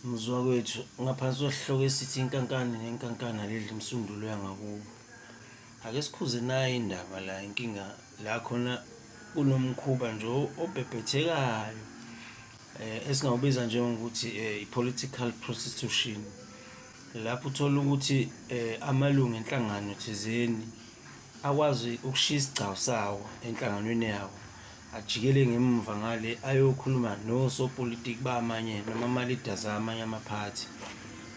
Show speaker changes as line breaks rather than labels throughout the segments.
Mzwakwethu, ngaphansi kwesihloko esithi inkankane nenkankane alidli imsundulo yangakubo. Ake sikhuze nayi indaba la, inkinga la khona kunomkhuba nje obhebhethekayo esingawubiza njengokuthi i-political prostitution. Lapho uthola ukuthi amalungu enhlangano thizeni akwazi ukushiya isigcawu sawo enhlanganweni yawo ajikele ngemumva ngale ayokhuluma nosopolitiki bamanye noma ama-leaders amanye amaphathi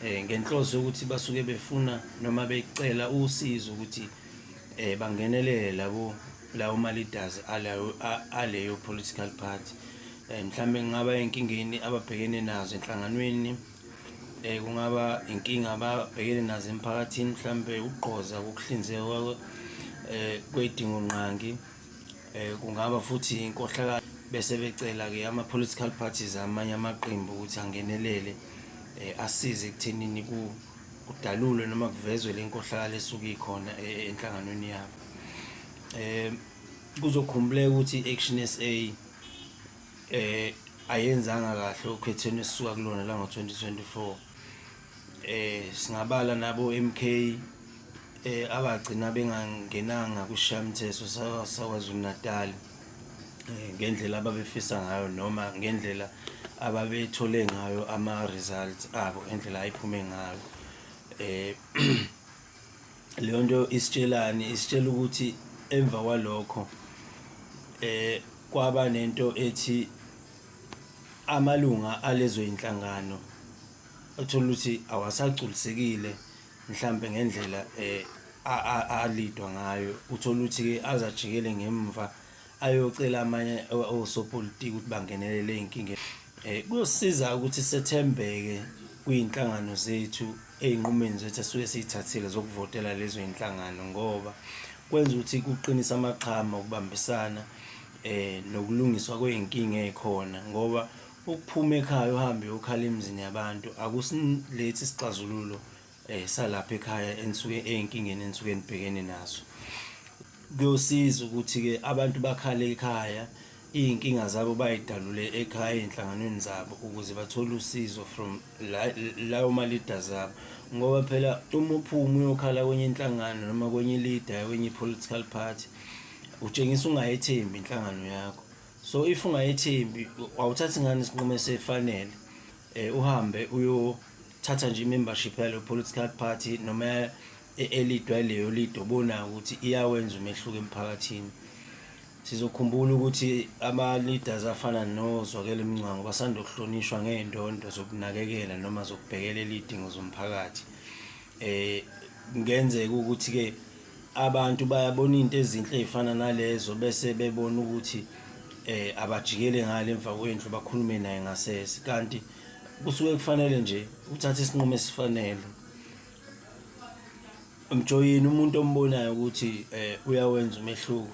ngenhloso yokuthi basuke befuna noma becela usizo ukuthi bangenelele labo lawo ma-leaders aleyo political party. Mhlambe kungaba ey'nkingeni ababhekene nazo enhlanganweni, kungaba inkinga ababhekene nazo emphakathini, mhlambe ukugqoza kokuhlinzekwa kwey'dingongqangi, kungaba futhi inkohlakalo, bese becela-ke ama-political parties amanye amaqembu ukuthi angenelele asize ekuthenini kudalulwe noma kuvezwe le nkohlakalo esuke ikhona enhlanganweni yabo. Kuzokhumbuleka ukuthi i-Action SA ayenzanga kahle okhethweni esisuka kulona la ngo-2024. Singabala nabo MK abagcina bengangenanga kwisishayamthetho saKwaZulu Natal ngendlela ababefisa ngayo noma ngendlela ababethole ngayo ama-results abo, ngendlela ayiphume ngayo. Leyo nto isitshelani? Isitshela ukuthi emva kwalokho kwaba nento ethi amalunga alezo y'nhlangano othola ukuthi awasagculisekile mhlampe ngendlela alidwa ngayo, uthole ukuthi-ke aze ajikele ngemva ayocela amanye osopolitiki ukuthi bangenelele ey'nkingeni. Kuyosisiza ukuthi sethembeke kwiy'nhlangano zethu ey'nqumeni zethu esisuke siy'thathile zokuvotela lezo y'nhlangano ngoba kwenza ukuthi kuqinise amaxhama okubambisana nokulungiswa kwey'nkinga ey'khona ngoba ukuphuma ekhaya uhambe uyokhala emizini yabantu akusilethi isixazululo salapha ekhaya enisuke ey'nkingeni enisuke nibhekene nazo. Kuyosiza ukuthi-ke abantu bakhale ekhaya, iy'nkinga zabo bay'dalule ekhaya ey'nhlanganweni zabo ukuze bathole usizo from lawo ma-leaders abo. Ngoba phela uma uphuma uyokhala kwenye inhlangano noma kwenye i-leader kwenye i-political party, utshengisa ungayethembi inhlangano yakho. So if ungayethembi awuthathi ngani isinqumo esifanele uhambe uyothatha nje i-membership yaleyo political party noma elidwa leyo leader obonayo ukuthi iyawenza umehluko emphakathini. Sizokhumbula ukuthi ama-leaders afana noZwakele Mncwango basanda kuhlonishwa ngey'ndondo zokunakekela noma zokubhekelela iy'dingo zomphakathi. Kungenzeka ukuthi-ke abantu bayabona iy'nto ezinhle ey'fana nalezo bese bebona ukuthi abajikele ngale emva kwendlu bakhulume naye ngasese, kanti kusuke kufanele nje uthathe isinqumo esifanele. Mjoyine umuntu ombonayo ukuthi uyawenza umehluko,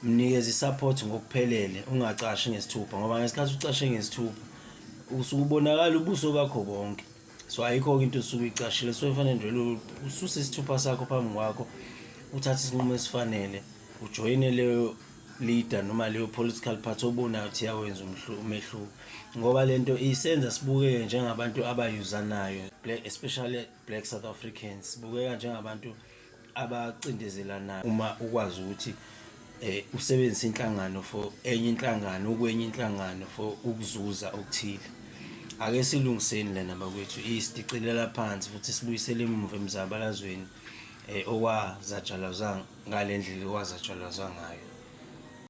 mnikeze i-support ngokuphelele ungacashi ngesithupha ngoba ngesikhathi ucashe ngesithupha usuke ubonakala ubuso bakho bonke. So ayikho-ke into osuke uyicashile, suke kufanele nje ususe isithupha sakho phambi kwakho uthathe isinqumo esifanele ujoyine leyo leader noma leyo political party obonayo ukuthi iyawenza umehluko ngoba lento isenza sibukeke njengabantu abayuzanayo, especially black South Africans, sibukeka njengabantu abacindezelanayo. Uma ukwazi ukuthi usebenzise inhlangano for enye inhlangano ukwenye inhlangano for ukuzuza okuthile. Ake silungiseni lena bakwethu, isicilela phansi futhi sibuyisele emuva emzabalazweni okwazatshalazwa ngale ndlela okwazatshalazwa ngayo.